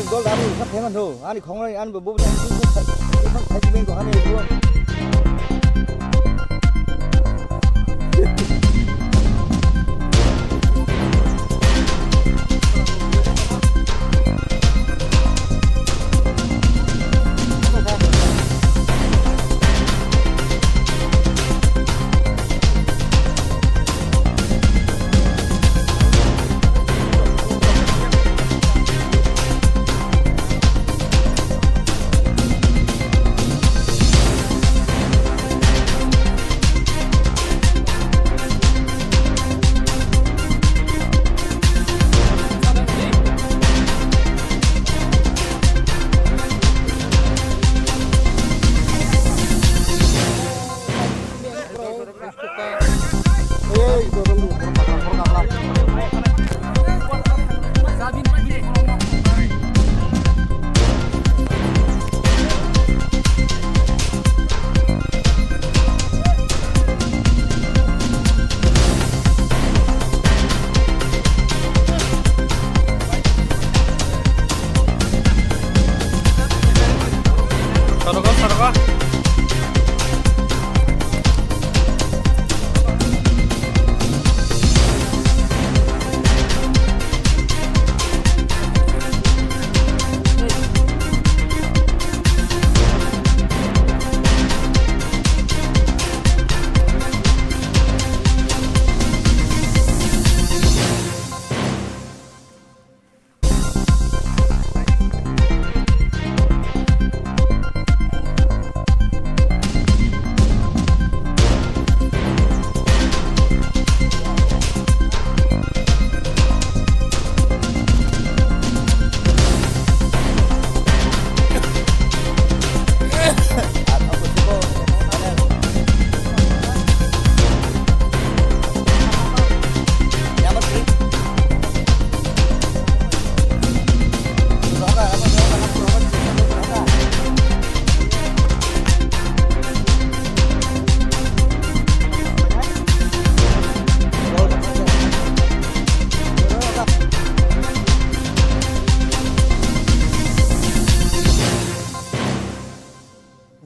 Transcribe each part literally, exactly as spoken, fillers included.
Gol daru sa pheman tho. Ani khongnai ani bo bo sai sai sai ko ani bo. Sorogo, sorogo.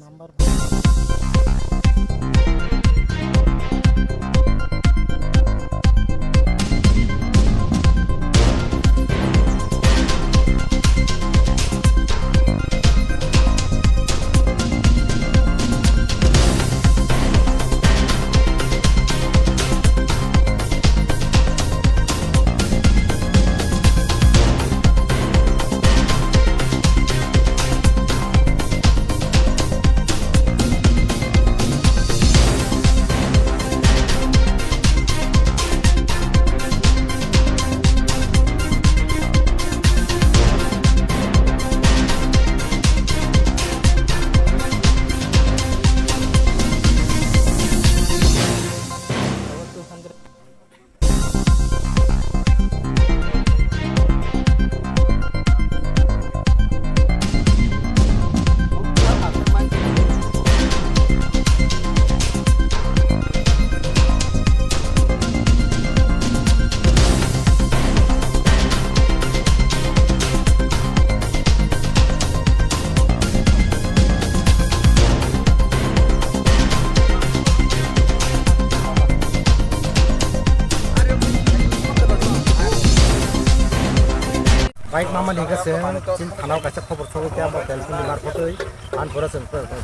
Number. Bike mama ni hingke se chin thana o kaisa khobor sobo khe abo telephone ni marphatwi. An pura se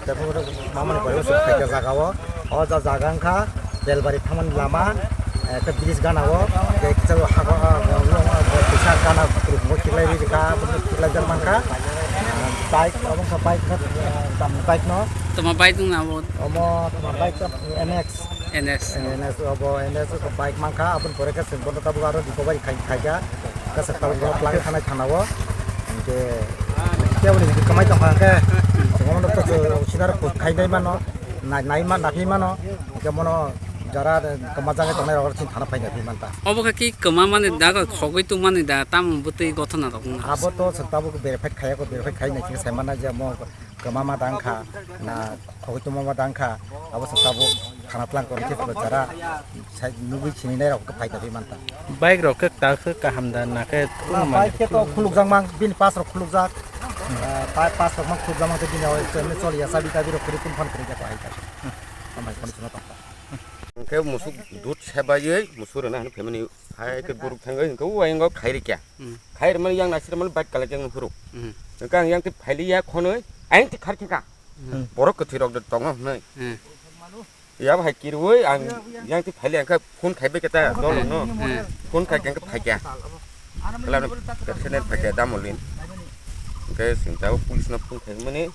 telephone mama ni bai se khaika jaga o. O ja jaga wngkha Belbari thangmani lama, eh, khe bridge gana o, tei kisa hago, ah, ah, kisa gana kurumo khiklai ri kha, khiklai jak mankha. Ah, bike, obo wngkha bike khe, ah, tamo bike no. Tamo bike wngna abo? Omo tamo bike khe N X. N S. N S obo, N S obo bike mankha, aboni pore khe chwng bono tabuk aro recovery khai, khaikha. Kasa tabuk bono plung thanai thana o. Hingke kebo ni kamai tongkha hingke chwng bono to sinar khai nai mano, nai, nai ma, naphai mano. Hingke bono Jara kwmajagwi tongnai rok chini thana phaina phi manta. Obo khe ki kwmamani da, khogwi tongmani da, tamo bwtwi gothona rok wngna. Abo to chwng tabuk verified khaiya ko, verified khai nai khe sai mana je mo kwmama dang kha na khogwi tongmama dang kha, abo chwng tabuk thana tlang ko khe jara sai nugwi sini nai rok phaina phi manta. Bike rok khe ta khe kaham da na khe. Na bike khe to khulukjak mang, bini pass rok khulukjak. Ah, pa-, pass rok mang khulukjak mang tei bini o choli ya, chabi tabi rok kwrwi tong phan kwrwi ya to hai kai. Amai koni chwngno tong. Hwnkhe musuk dud sebaiwi musuk rwna hwnwi phaimani hai khe borok thangwi hwnkhe o ayang o khairikya. Hmm. Khairmani yang nasirmani bike kalai jang nukhuru. Hmm. Hwnkhe ang yang tei phailiya khonwi ayang tei kharkhe kha. Hmm. Borok kwthwi rok de tongo hwnwi. Hmm. Yabo hai kirwi ang yang tei phailiya hwnkhe phone khaibai khe ta dol no. Hmm. Phone khai khe hwnkhe phaikya. Kala no personal phaikya damolin. Hwnkhe singta o police no phone khaimani.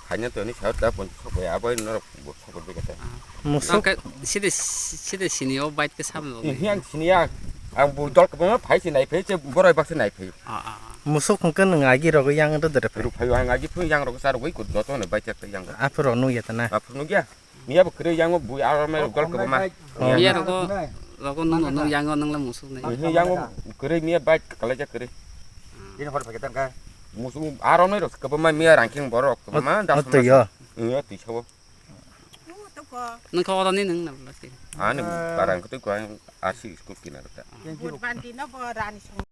Haino to ni sao da pon sok ya abo norok. Musuk. Tangkhe side, side sini o bike ke sabe bo. Ihi ang sini ya. Ang bu dol kebama phai si nai phai se borai bak se nai phai. Ah, ah, ah. Musuk hwnkhe nwng agi rogo yang do dere phai. Ruk phai ang agi phai yang rogo sar wei kut joto ne bike phai yang. Aphuru nung ya tana. Aphuru nung ya. Miya bo kre yang bu aro me dol kebama. Oh. Miya rogo, rogo nung nung yang o nung le musuk nai. Ihi yang bu kre miya bike kalai ja kre. Ini hor phai tangkhe. Musuk aro me rok kebama miya ranking borok kebama. Oh, das oh, to yo. Iya, twi sao. Nung kha oro ni nung na bwlai. Ani barang kutui ko ang asi school kinaro ta. Vote bandi no bo rani song.